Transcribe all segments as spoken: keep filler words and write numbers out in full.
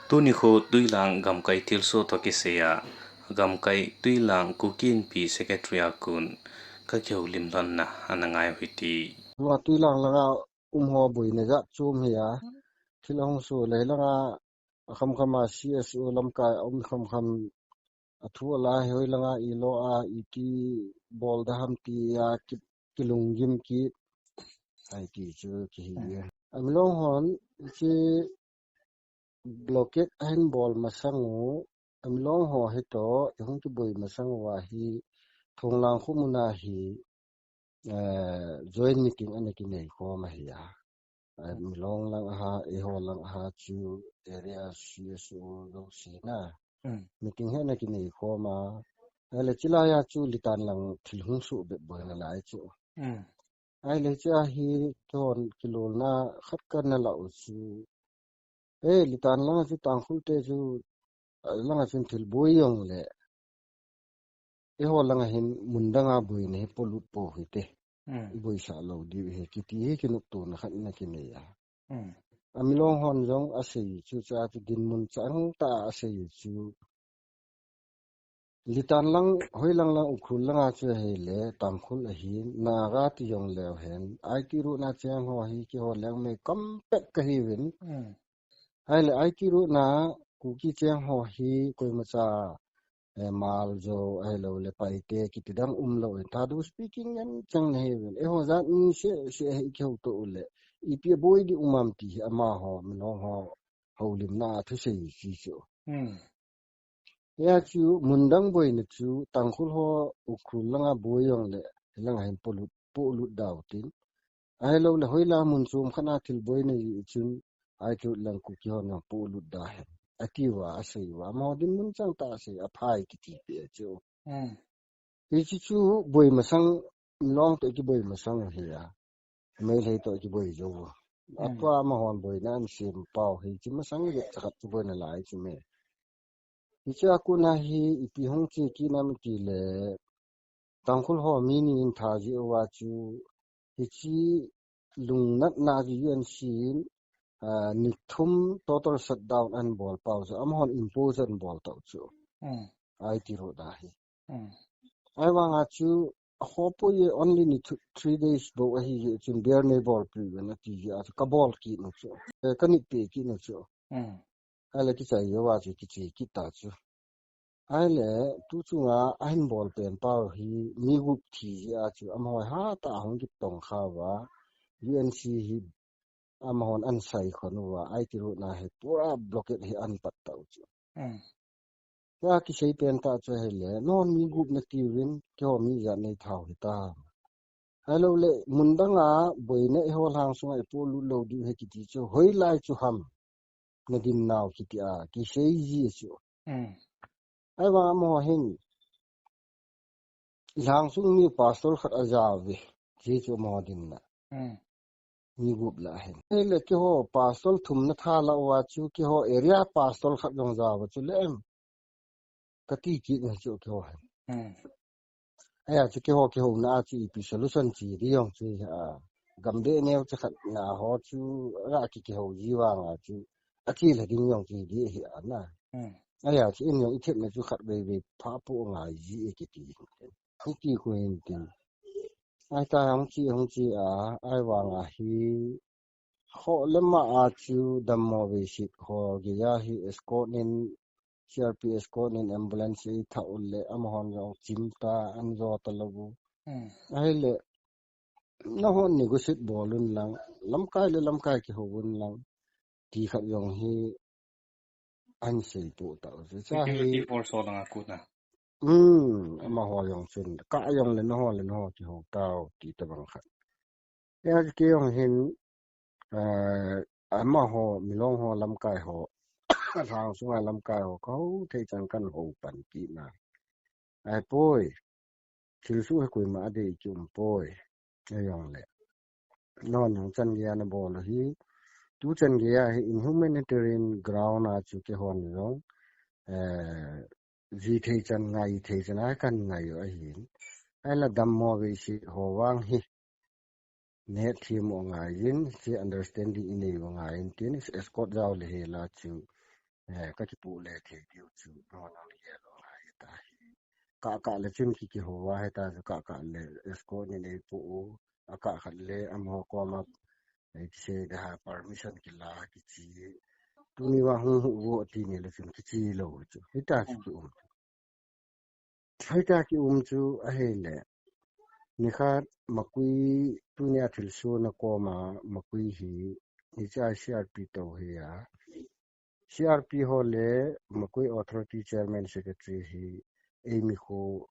Tuni kho Tuilang gamkai thilsoh toh kisaiya, gamkai Tuilang Kuki Inpi Secretary a kon kakihoulim lhonna ana ngai u hite. Tua Tuilang langa um ho boina jat chom hi a, thil ahung soh le langa, akhamkham a C S O lamkai a um khamkham, athu ala hi hoilanga ilo a, iti bol da ham ti a, ki, kilunggim kit, ahi ti chu kihi. Amilong hon, hiche blockade ahin bol masang u, Amilong ho hitoh, ihung kiboi masang uva hi, Thonglang kho muna hi, eh, joint meeting ana kinei khom ahi a. Eh, Milong lang aha, eiho lang aha chu area C S O jouse na. Meeting hi ana kinei khom a. Ahile chulai a chu Litan lang thil hung soh bep boina lai chu. Ahile hiche a hi kihon kilolna khat kana la u chu. Eh, Litan langa chu Tangkhul te chu, eh, langa chun thil boi jong le. Eiho langa hin mun danga boina hi polut pou hite. Iboisah lou diu hi kiti hi kinoptona khat ana kinei a. Amilong hon jong asei chu cha chu dinmun chang tah a asei chu. Litan lang, hoilang lang Ukhrul langa chu ahile, Tangkhul ahin, Naga ti jong leu hen, I T road na cheng ho hi keiho lengmei compact kahiuvin. Ahile I T road na Kuki cheng ho hi koimacha, eh, Hmar, Zou, ahilou le Paite kiti dang umlou in, Thadou speaking ngen chang nahiuvin. Eiho jat mi seh seh hi kihouto u le, ipi aboi di um am ti hi amaho, Milong ho houlimna a thusei chu chu. Hia chu mun dang boina chu Tangkhul ho Ukhrul langa boi jong le, hilanga hin polut, polut dau tin. Ahilou le hoilang mun chom khat a thil boina ji chun, I T road lang Kuki hon jong polut da hen. Ati uva, asei uva, amaho dinmun chang tah a asei, aphai kiti pi a chu. Hiche chu boi masang, Milong toh kiboi masang hi a. Meitei toh kiboi jou. Atua amahon boina ana sem pau hi, hiche masang jep chakhat chu boina lai chu me. Hiche a kona hi ipi hung che kit nam ti le, Tangkhul ho mi ni in tha ji uva chu, hiche lungnatna chu U N C in, ah, ni thum total shutdown ana bol pau chu, amahon impose ana bol tau chu. I T road a hi. Ahivanga chu, aho poi only ni th-, three days bou ahi jeh chun beer nei bolpi uvin ati jeh a chu, kabol kit nu chu. Eh, kanit pe kit nu chu. Ahile kichai jouva chu kiche kit ta chu. Ahile tu chunga ahin bol pen pau hi mi gup thi jeh a chu amaho hatah a hung kitong kha uva, U N C hi amahon ana sai khon uva, I T road na hi pura blockade hi ana pat tau chu. Tua kisei pen tah chu ahile, non mi gup nati uvin, keiho mi ijat nei thau hita. Ahilou le, mun danga boina eiho lhang sunga ipolut lou diu ahi kiti chu, hoilai chu ham. Na din nau kiti a, kisei ji chu. Ahivang amaho hin, ilhang sung mi pastor khat ajao ve, ji chu amaho dinna. Mi gup lah a hin. Ahile keiho pastor thum na tha lah uva chu, keiho area pastor khat jong jao uva chu le em. Kati kit na chu keiho hin. Ahia chu keiho kihouna a chu ipi solution che di jong chu hi a. Gamdeh neo chu khat na ho chu ra ki kihou ji vanga chu. Ache le ding jong chu hi di hi a na. Ahia chu in jong ithepna chu khat vei vei pha po ngai ji e kiti. Hiti khu hin tin. Ahita hung che, hung che a, ahivanga hi, ho le ma a chu dammo veiset ho geiya hi escort in, C R P escort in ambulance eithah u le, amahon jong chim ta, ana jo talou u. Ahile, nahon negotiate bol un lang, lamkai le lamkai kihou un lang, ti khat jong hi, ana sei po tau. Chu cha hi security force ho langa kona. Hmm, amaho jong chun, ka jong le naho le naho kihou tau, ti tabang khat. Hia kei jong hin, eh, amaho, Milong ho lamkai ho, lhang sunga lamkai ho, kahou thei chan kana hou pan kit na. Ahipoi, thilsoh hi koima adei kium poi. Ahijongle, nahon jong chan geiya nabol u hi, tu chan geiya hi in humanitarian ground a chu keihon jong, eh, ji thei chan, ngai thei chan a kan ngai u ahin. Ahila dammo veiset ho vang hi, nahet them u angaiyin, hiche understanding inei u angaiyin, tin escort jao le hela chu, eh, ka kipu le thei diu chu, no, no, ye lo, ha, hita hi. Ka, ka le chun ki, ki ho wa, hita chu ka, ka le, escort ni nei pu u, a ka khat le, amaho koma, eh, ki se da ha, permission ki la, ki chi. Tuni wa hung hu wo ti ni le chun ki chi lo chu. Hita chu ki um. Hita ki um chu a he le. Ni khat Makui tunia thilsoh na koma Makui hi, ni cha C R P to hi a. C R P ho le Makui Authority Chairman Secretary hi, ei mi khu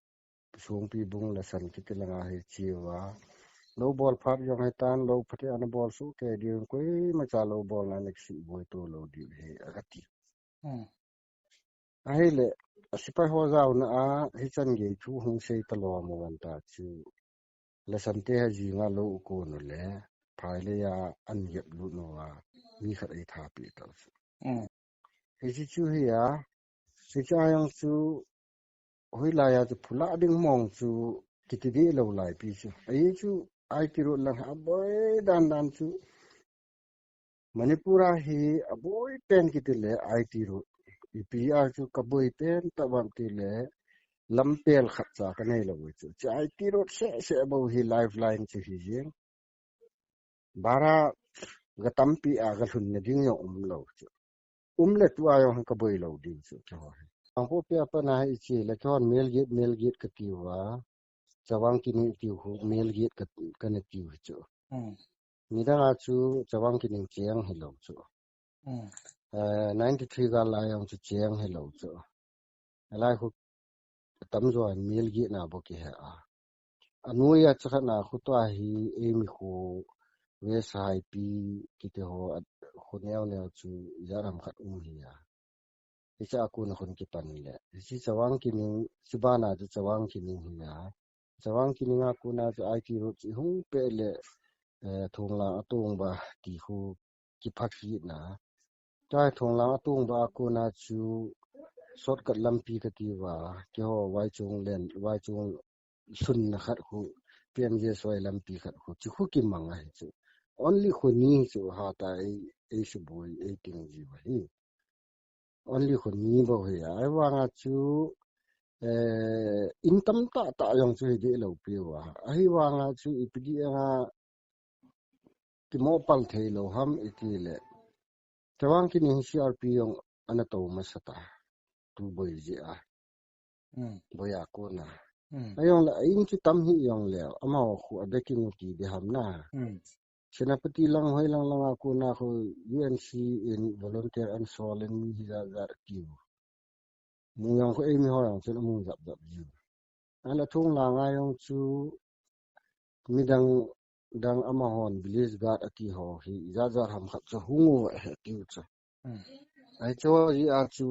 Songpi bung la san kiti langa hi chi wa. Lo bol phat jong he tan, lo phat ana bol su ke di koi ma cha lo bol na nek si boi to lo di he a ka ti. Hmm. A he le, a sipai ho zau na a, hi chan gei thu hung sei ta lo mo wan ta chu. Le san te ha ji nga lo u ko no le, phai le ya an yep lu no wa, mi khat ei tha pi ta chu. Hmm. Hi chi chu hi a, hi cha yang chu, hui la ya chu phula ding mong chu, kiti di lo lai pi chu. Ai chu, ai ti ru lang ha boi dan dan chu. Manipur a hi a boi pen kiti le I T road. I P R chu ka boi pen ta bang ti le lampel khat cha ka nei lo chu. Chu I T road se se bo hi lifeline chu hi jeng. Bara ga tampi a ga lhun na ding yo um lo chu. Um le tu a yo ka boi lo ding chu ke ho. Ang po pia pa na hi chi le ke hon mel git mel git ka ti wa. Chawang kini tiu hu mel git ka, ka na tiu hi chu. Hmm. Midang a chu chawang kining chiang hi lo chu. Hmm. Eh, ninety-three gal lai ang chu chiang hi lo chu. Alai khu tam zo an mel git na bo ki he a. Anui a chakhat na khu to a hi ei mi khu ve sai pi kiti ho a khu neo neo chu ya ram khat um hi a. Hicha a kuna khun kipan le. Hichi chawang kining, chibana chu chawang kining hi a. Chawang kining a kuna chu I T road chi hung pe le, eh, thonglang a tong ba ti khu kiphak hi na. Chai thonglang a tong ba a kuna chu shortcut lampi ka ti wa, ki ho vai chung len, vai chung sun na khat khu, P M G S Y lampi khat khu, chi khu kimang a hi chu. Only khu ni chu ha ta ei, ei suboi, ei ting ji wa hi. Only khu ni bo hi a. Ai wanga chu, eh, in tam ta ta jong chu hi de lo pi wa. Ai wanga chu i pi di anga ki mo pal thei lo ham i ti le. Chawang kini C R P jong ana to ma sa ta. Tu boi ji a. Hmm. Boi a kuna. Hmm. Ai jong le, in chu tam hi jong le. Ama khu a beking u ti de ham na. Hmm. Senapati lang hoi lang lang a kuna khu U N C in volunteer an sol in mi hi za za ki u. Mu yang khu ei mi ho yang chen mu zap zap ji. Ala thonglang a jong chu midang dang ama hon village guard a ti ho hi za za ham khat chu hung u he ti u chu. Hmm. Ai chu ji a chu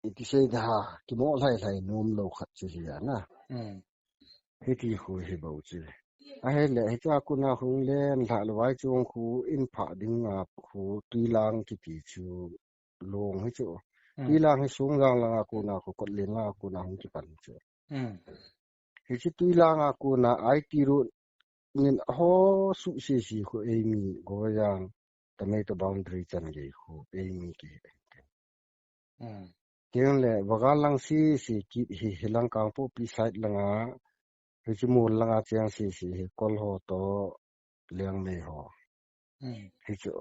i ti sei da ha ki mo lai lai nom lo khat chu hi a na. Hmm. Hi ti khu hi bo chu. A he le hi chu a kuna hung len lha lo vai chung khu in pha ding a khu tui lang ki ti chu long hi chu. Hmm. Tui lang hi sung lang lang a kuna khu kot len lang a kuna hung kipan chu. Hmm. Hi chu tui lang a kuna I T road nin ho su si si khu ei mi go yang ta mei to boundary chan gei khu ei mi ki. Hmm. Tiang le vagal lang si si ki hi hi lang kang po pi side lang a. Hi chu mul lang a chiang si si hi kol ho to liang mei ho. Hmm. Hi chu.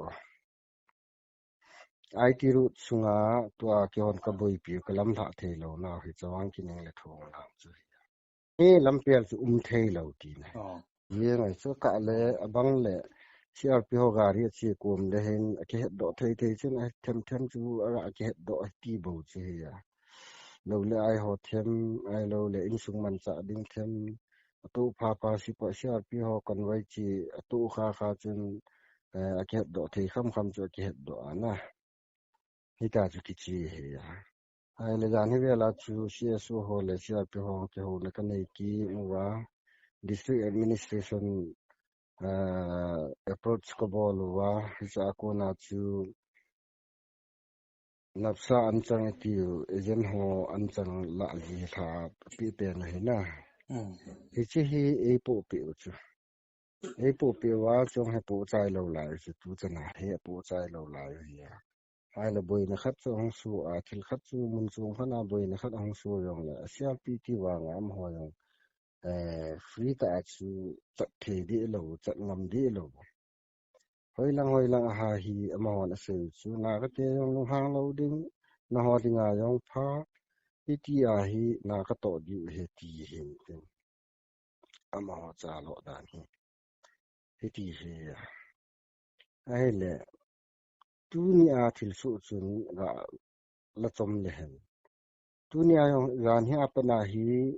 I T road sunga tua ki hon ka boi pi ka lam lha thei lo na hi chawang kining le thong lang chu. He lampial chu um thei lo ti na. Oh. Ye ngai chu ka le abang le C R P ho gari a chi kum le hin a ki het do thei thei chun a them them chu a ki het do ti bo chu hi a. Lo le ai ho them, ai lo le insung man cha ding them. A tu pha pha si pa C R P ho kan vai chi a tu kha kha chun, eh, a ki het do thei kham kham chu a ki het do a na. Hita chu kichi hi a. Ai le dan hi vela chu C S O ho le C R P ho ke ho le ka nei ki u va district administration, ah, approach ka bol u va hi cha ko na chu napsa an chang ti u agent ho an chang la ji tha pi pe na hi na. Hmm. Hi chi hi ei po pi u chu. Ei po pi u va chong he po chai lo lai chu tu chana he po chai lo lai hi a. Ahile boina khat chu ahung su a, thil khat chu mun chom khat a boina khat ahung su jongle, a C R P T vang a amaho jong, eh, free tah a chu chat thei deh lou, chat ngam deh lou. Hoilang hoilang a ha hi amahon asei chu, na kate jong lunghang lou ding, naho dinga jong pha, hiti a hi na katoh diu ahi ti hin tin. Amaho cha lo dan hi. Hiti hi a. Ahile, tunia thilsoh chun ga la chom le hen. Tunia jong jan hi apat na hi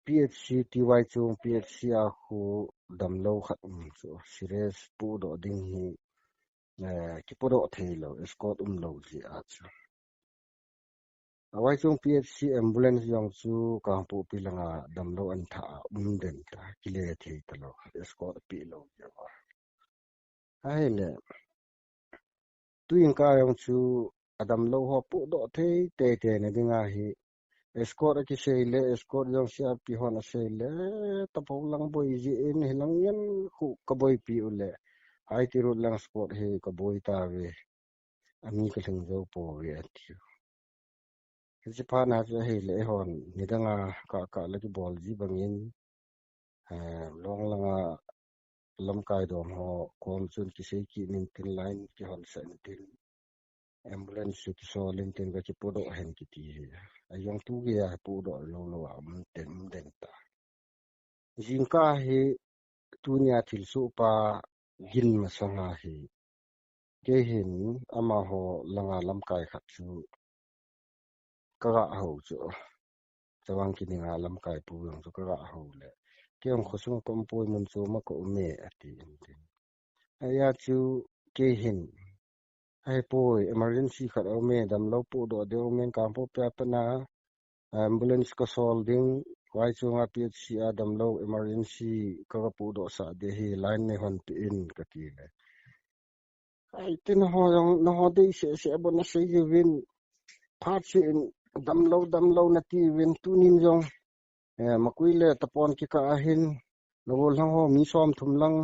P H C T Y chung P H C a khu damlou khat um chu serious pudoh ding hi, eh, kipudoh thei lou, escort um lou jeh a chu. A Y chung P H C ambulance jong chu Kangpokpi langa damlou an tha a um den ta, kile thei talou, escort apeh lou jeh a. Ahile, tuin ka jong chu adamlou ho pudoh thei teitei na dinga hi, escort akisei le, escort jong C R P hon asei le, tapou lang boi jeh in hilang ngen khu kaboipi u le, I T road lang escort hi kaboi tave, ami kalhing jou pouve atiu. Hiche phat na chu ahile eihon nidanga kah kah la kibol ji bangin, eh, long langa lamkai dom ho kom chun kisei kit intin, line kihon sah intin, ambulance chu kisol intin, ka kipudoh hen kiti hi. Ajong tu geiya pudoh lou lou a um den, um den ta. Jingkah hi tunia thilsoh pa gin masanga hi, kei hin amaho langa lamkai khat chu kaga hou chu. Chavang Kininga lamkai pu jong chu kaga hou le, kei jong khosunga ka um poi, mun choma ka um e ati intin. Ahia chu kei hin, ahipoi, emergency khat aum e, damlou pudoh ding aum e, Kangpokpi a pat na ambulance kasol ding, Y chunga P H C a damlou emergency kaga pudoh sah ding ahi, line nei honpeh in kati le, ai, tin ho jong, naho dei seh seh a bon asei jiuvin, phat seh in, damlou, damlou nati uvin, tunin jong, eh, makui le tapon kikah ahin, nagol lang ho mi som thum lang,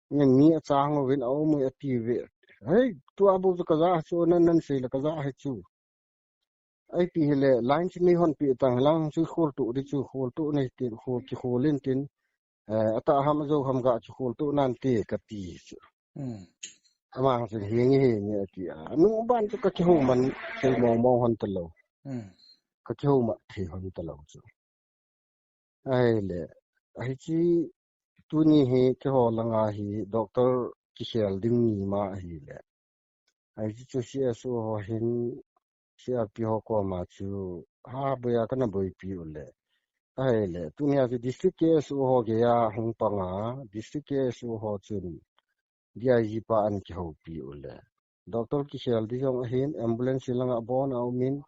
ngen mi achang uvin aum uve atiuve. Hei, tua bou chu kaja chu, nan, nan sei le kaja hi chu. Ipi hile, line chu nei honpeh tang lang, chu kholtoh di chu, kholtoh nei tin, khol, kikhol intin, eh, atah ham ajou ham ga kikholtoh nante kati chu. Hmm. Ama chun henge henge ati a. Anu ban chu kakihou man thei mong mong hon talou. Hmm. Kakihou man thei hon talou chu. Ahile, ahi chi tuni hi keiho langa hi doctor kikhel ding ni ma ahile. Ahi chi chu C S O ho hin C R P ho koma chu ha boiya kana boipi u le. Ahile, tunia chu district K S O ho geiya hung panga, district K S O ho chun D I G pa an kihoupi u le. Doctor kikhel di jong ahin, ambulance langa bon aumin,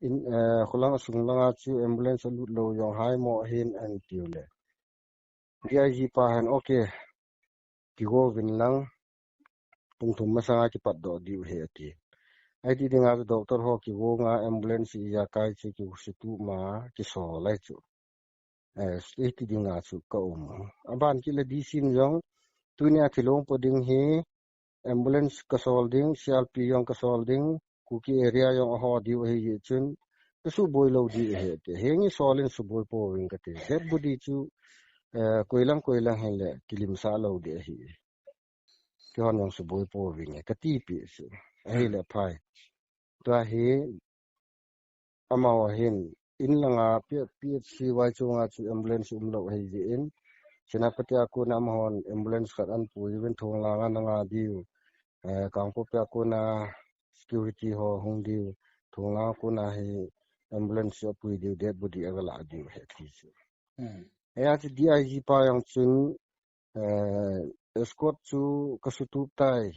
in, eh, khulang asung langa chu ambulance alut lou jong haimo ahin an tiu le. D I G pa hin, okay, kigo vin lang, pung thum masanga kipatdoh diu ahi ati. Ahi ti dinga chu doctor ho kigo nga ambulance ijakai chu kisutup ma kisol ahi chu. Eh, ahi ti dinga chu ka um. Aban kit le D C in jong, tunia thilong po ding hi, ambulance kasol ding, C R P jong kasol ding, Kuki area jong aho diu ahi jeh chun, kasuboi lou di ahi ati. Henge sol in suboi pouving kati. Dead body chu, eh, koilang koilang hile, kilimsah lou di ahi. Keihon jong suboi pouving e, kati pi chu. Ahile phai. Tua hi, amaho hin, in langa P-, P H C Y chunga chu ambulance umlou ahi jeh in, Senapati a kona amahon ambulance khat an pui uvin, Thonglanga nanga diu, eh, Kangpokpi a kona security ho hung diu, Thonglanga kona hi ambulance apui diu, dead body aga lah diu ahi ti chu. Hmm. Ahia chu D I G pa jong chun, eh, escort chu kasutup tai.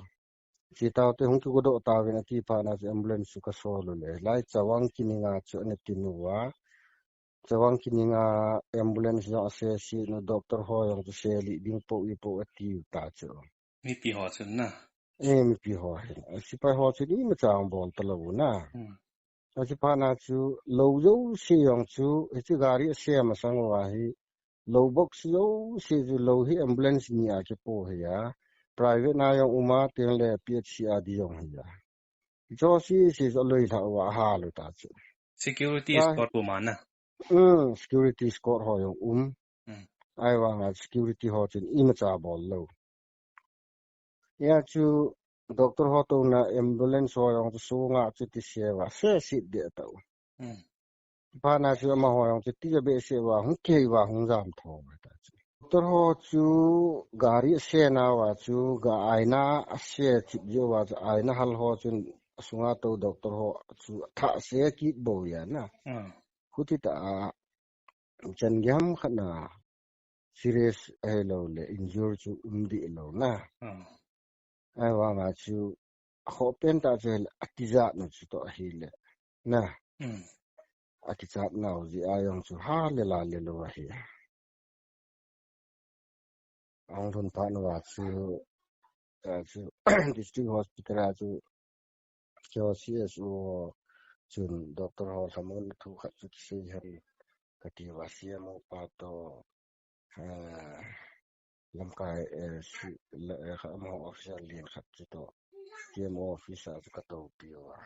Che taute, hung kigodoh tauvin ati phat na chu ambulance chu kasol u le. Lai Chawang Kininga chu ana tin uva. Chawang Kininga ambulance jong asese nu, doctor ho jong chu selih ding po i po ati u ta chu. Mipi ho chun na. Eh, mipi ho hin. A sepai ho chun imacha bol talou na. Hmm. Ahi phat na chu lou jouse jong chu, hiche gari asem masang uva hi, lou box jouse chu lou hi ambulance ni a kipo ahi a, private na jong um a, tin le P H C a di jong hi a. Jouse si aloi lha uva ahal u ta chu. Security escort um a na. Um, security escort ho jong um. Ahivanga security ho chun imacha bol lou. Hia chu doctor ho touna ambulance ho jong chu sunga chu ti se uva, se sit deh tau. Bana chu amaho jong chu ti a behseh uva, hung kihei uva, hung jam tho uva ta chu. Doctor ho chu gari ase nauva chu ga aina ase chip jeh uva chu aina hal ho chun asunga tou doctor ho chu athah se kit bou a na. Khuti ta a chan giham khat na serious ahilou le injure chu um deh lou na. Ahivanga chu akhoh pen ta chu ahile atijat na chu toh ahile na. Akichat nau jeh a jong chu ha le la le lou ahi. Ahung lhun phat uva chu, a chu district hospital a chu keiho C S O chun doctor ho lhamon thu khat chu kisei hen kati uva C M O pa toh, eh, lamkai, eh, si, la, eh, kha, amaho official lien khat chu toh C M O office a chu katoupi uva.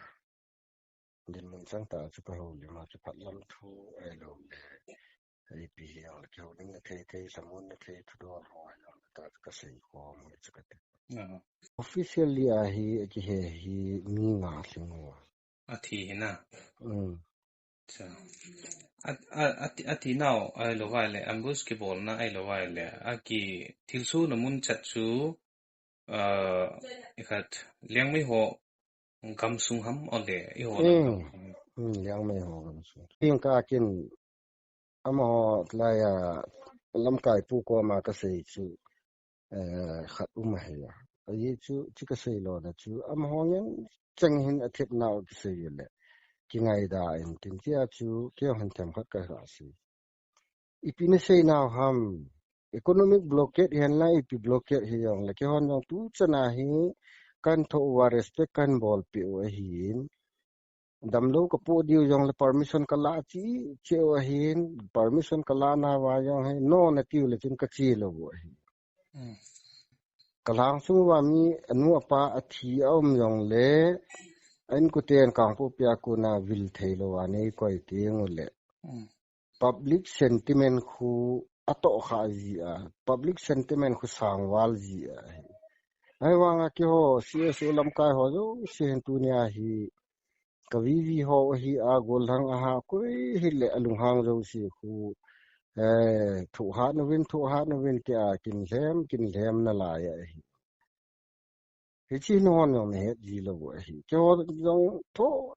Dinmun chang ta chu kahoulim a chu phatlam thu ahilou le ipi hijongle kihoulimna thei thei, lhamonna thei thudol ho hijongle ta chu kasei khom u chu kati. Officially a hi akihe hi mi nga lhing uva. Athi hi na. Cha. A, a, ati, ati nau ahilou vai le ambush kibolna ahilou vai le aki thilsohna mun chat chu, ah, ikhat Liangmai ho gamsung ham ole eiho lam gam. Liangmai ho gamsung. King ka kin amaho lai a lamkai pu koma kasei chu, eh, khat um ahi a. Ahi chu, chu kasei lona chu amaho ngen cheng hin athet nau kisei le kingaida in tin tia chu keiho hin themkhat kasei. Ipi nasei nau ham, economic blockade hen la ipi blockade hijongle keihon jong tuchan a hi kan thoh uva respect kan bolpeh u ahin. Damlou kapoh diu jongle permission kalah cheh cheh u ahin, permission kalah nauva jong hi no natiu le chun kache lou u ahi. Kalhangsung uva mi anu apa athi aum jongle a inkoten Kangpokpi a kona vil theilou a neikoi teng ule public sentiment khu atohkhah ji a, public sentiment khu sangval ji ahi. Ahivanga keiho C S O lamkai ho jouse hin tunia hi ka VV ho ahi a, gollhang aha, koi hile alunghang jouse khu, eh, thohhat uvin, thohhat uvin tia kinlhem kinlhem nalai ahi. Hiche nahon jong nahet ji lou u ahi. Keiho jong thoh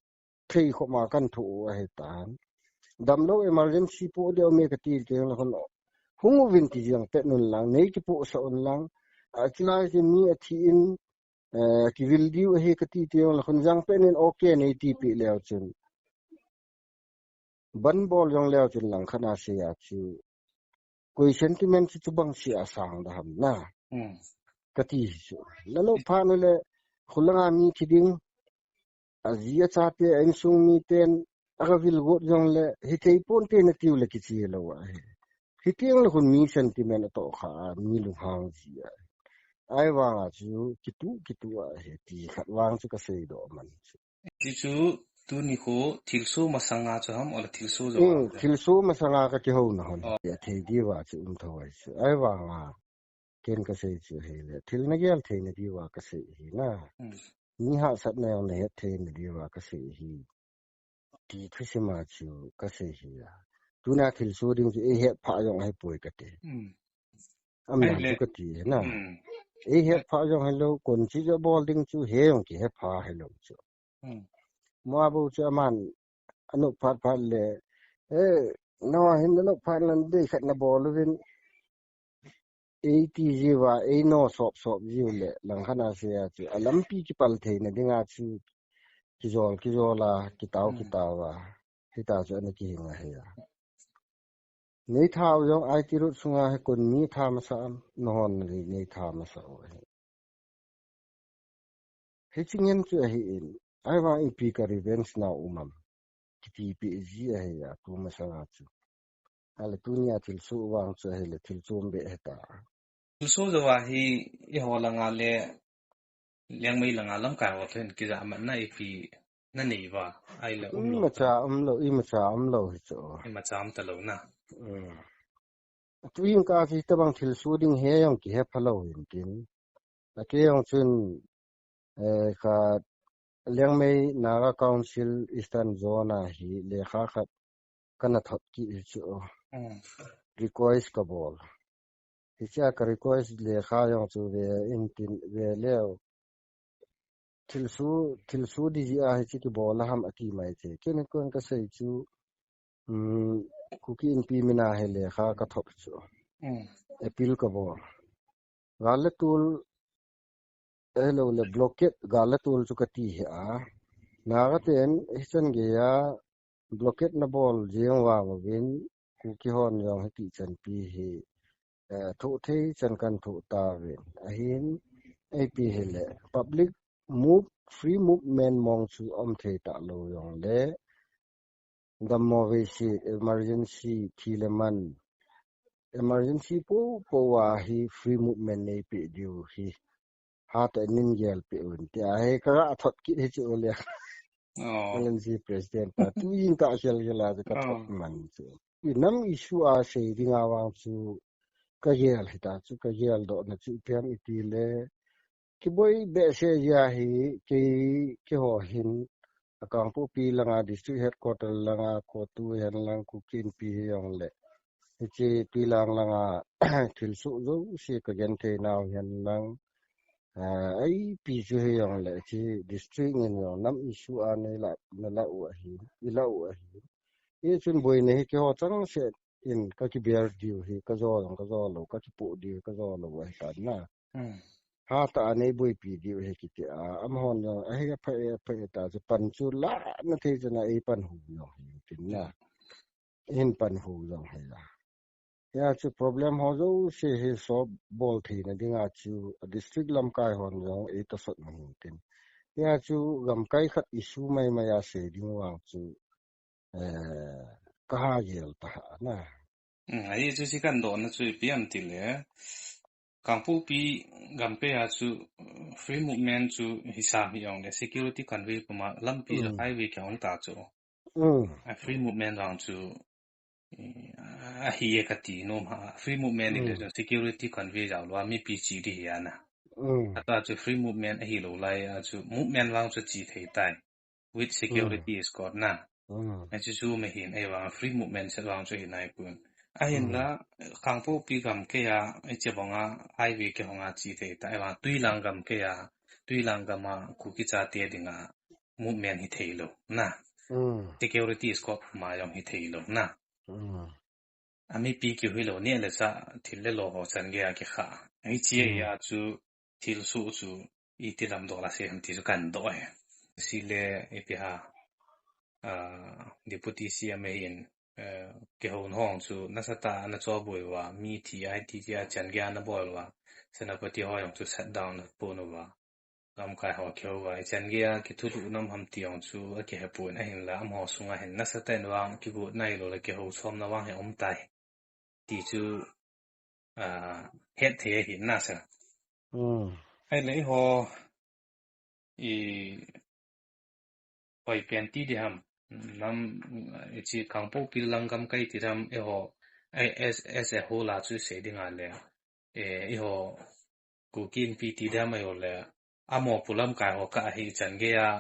thei khoma kan thoh u ahitan. Damlou emergency poh deu me kati teng le khun hung uvin ti jeng pet un lang, nei kipohsah un lang. Achulai chu mi athi in, eh, kivil diu ahi kati teng le khun jeng pet in okay neiti peh leu chun, ban bol jong leu chun langkhat a sei a chu koi sentiment chu chubang seh a sang da ham na kati chu. Nalop phat ule khulanga mi thi ding, aji achate a insung miten aga vil got jongle hithei ponte natiu le kiche lou ahi. Hiteng le khun mi sentiment atohkhah a mi lunghang ji ahi. Ahivanga chu kituh kituh ahi ti khat vang chu kaseidoh man chu. Chuchu tuni khu thilsoh masanga chu ham ole thilsoh jou a? Thilsoh masanga kakihouna hon athei diuva chu um thou ahi chu. Ahivanga ken kasei chu hile thil nagel theina diuva kasei ahi na. Mi hahsatna jong nahet theina diuva kasei ahi. Ti thusim a chu kasei ahi a. Tuna thilsoh ding chu eihetphah jong ahipoi kati. Aman chu kati ahi na. Eihetphah jong hilou, konchi jo bol ding chu he jong kihepha hilou chu. Ama bou chu aman anop phat phat le, eh, nahin nanop phat nadei khat nabol uvin, eiti jiuva, eino sop sop jiu le langkhat a sei a chu alampi kipal theina dinga chu kijol kijol a, kitao kitao a, hita chu ana kihing ahi a. Nei tha u jong I T road sunga hi kon mi tha masa am, nahon nei tha masa u ahi. Hiche ngen chu ahin, ahivang ipi ka revenge nau um am kitipeh ji ahi a, tu masanga chu. Ahile tunia thilsoh vang chu ahile thil chom beh hita. Thilsoh jouva hi eiho langa le Liangmai langa lamkai ho toh hin kijahmatna ipi nanei uva, ahile umlou? Imacha umlou, imacha umlou hi chu. Imacha umtalou na. Hmm. Tuin ka chu hitobang thilsoh ding hi jong kihe phalou hin tin. Akei jong chun, eh, ka Liangmai Naga Council Eastern Zone a hi lekha khat kana thot kit hi chu. Hmm. Request kabol. Hichea ka request lekha jong chu ve intin ve leu. Thilsoh, thilsoh ding jeh a hiche kibol a ham ati mai che. Ken kon kasei chu, um, Kuki Inpi mina hi lekha kathot chu. Hmm. Appeal kabol. Gal le tol, ahilou le blockade gal le tol chu kati hi a. Naga ten hichan geiya blockade nabol jeng vang uvin Kuki hon jong hiti chanpi hi, eh, thoh thei chan kan thoh tauvin. Ahin, ipi hile, public move, free movement mong chu um thei talou jongle, dammo veise, emergency, thi le man, emergency popo a hi free movement neipeh diu hi. Hatah in neigel peh un tia hi kaga thot kit hi chu le. Oh. L N C president pa tuin ka khel khel a chu kathot man chu. Nam issue a sei dinga vang chu kagel hita chu, kageldohna chu ipi ham itile, kiboi behseh jeh a hi kei, keiho hin a Kangpokpi langa district headquarter langa CoTU hihen lang Kuki Inpi hijongle, hiche Tuilang langa thilsoh jouse kagenthei nau hihen lang, ah, ipi chu hijongle hiche district in jong nam issue a neilah, nalah u ahi, ilah u ahi. Hichun boina hi keiho changseh in kakibel diu hi, kajo jong kajo lou, kakipoh diu hi kajo lou ahitan na. Hmm. Hatah a neiboipi diu hi kiti a, amahon jong ahi apha e, apha e ta chu pan chu lana thei chan a eipan hu jong hi tin na. Eihin pan hu jong hi a. Hia chu problem ho jouse hi solve bol theina dinga chu district lamkai hon jong eitosot u hitin. Hia chu gamkai khat issue maimai a sei ding vang chu, eh, kaha gel ta ha na. Hmm, ahi chu hiche kadohna chu ipi ham itile, Kangpokpi gamkai a chu free movement chu hisam hijongle security convey puma lampi chu highway kihong ta chu. Hmm. A free movement vang chu, eh, ahi e kati nom ha. Free movement ile chu security convey jao lou a mipi che ding hi ana. Hmm. Ata chu free movement ahilou lai a chu movement vang chu che thei tai. With security escort na. Hmm. Hiche chu mahin ahivang free movement set vang chu hi naipon. Ahinla, Kangpokpi gamkai a, hiche banga highway kihong a che thei tai. Ahivang Tuilang gamkai a, Tuilang gam a Kuki chate dinga movement hithei lou na. Hmm. Security escort ma jong hithei lou na. Hmm. Amipi kihilou neh le chah thil le lo ho chan geiya kikha. Hiche a chu thilsoh chu iti lam dola sei ham ti chu kadoh e. Chule ipi ham, ah, Deputy C M ahin, eh, kihouna ho chu nasatah a ana choboi uva, mi thi a hiti tia chan geiya ana bol uva, Senapati ho jong chu shut down ana pon uva. Lamkai ho kihou uva, ichan geiya kithulhuh nom ham ti jong chu akihepon ahinla, amaho sunga hin nasatah in vang kigotna ahilou le kihou chomna vang hi aum tai. Ti chu, ah, hetthei ahi na sir. Hmm. Ahile eiho, i, hoipen ti ding ham, nam, hiche Kangpokpi lang gamkai ti ding ham, eiho, as, as a whole a chu sei ding ahile, eh, eiho, Kuki Inpi ti ding ham ahilou le, amaho pu lamkai ho kah hi chan geiya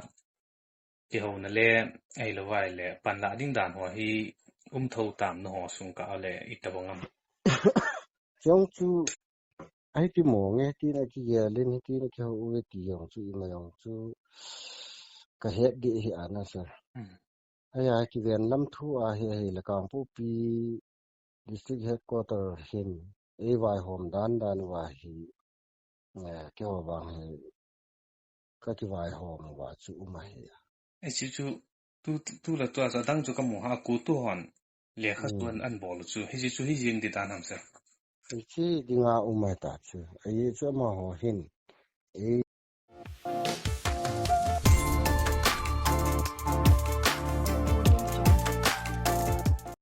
kihouna le, ahilouva ahile, panlah ding dan ho hi um thou tam nangho sung kah a le, itobang ham. Chong chu, ahiti mong e, hitin akigel in, hitin akihou uve ti jong chu, ima jong chu, kahet ding hi ana sir. Hmm. Ahia kiven lam thu ahi, ahile Kangpokpi District Headquarter hin eivaihom dan dan uva hi, eh, keiho vang hi kakivaihom uva chu um ahi. Hiche chu tu, tu le tua chu adang chu kamu ha, CoTU hon lekha chu ana bol chu. Hiche chu hijeng ding dan ham sir? Hiche dinga um ahi ta chu. Ahi chu amaho hin. Ei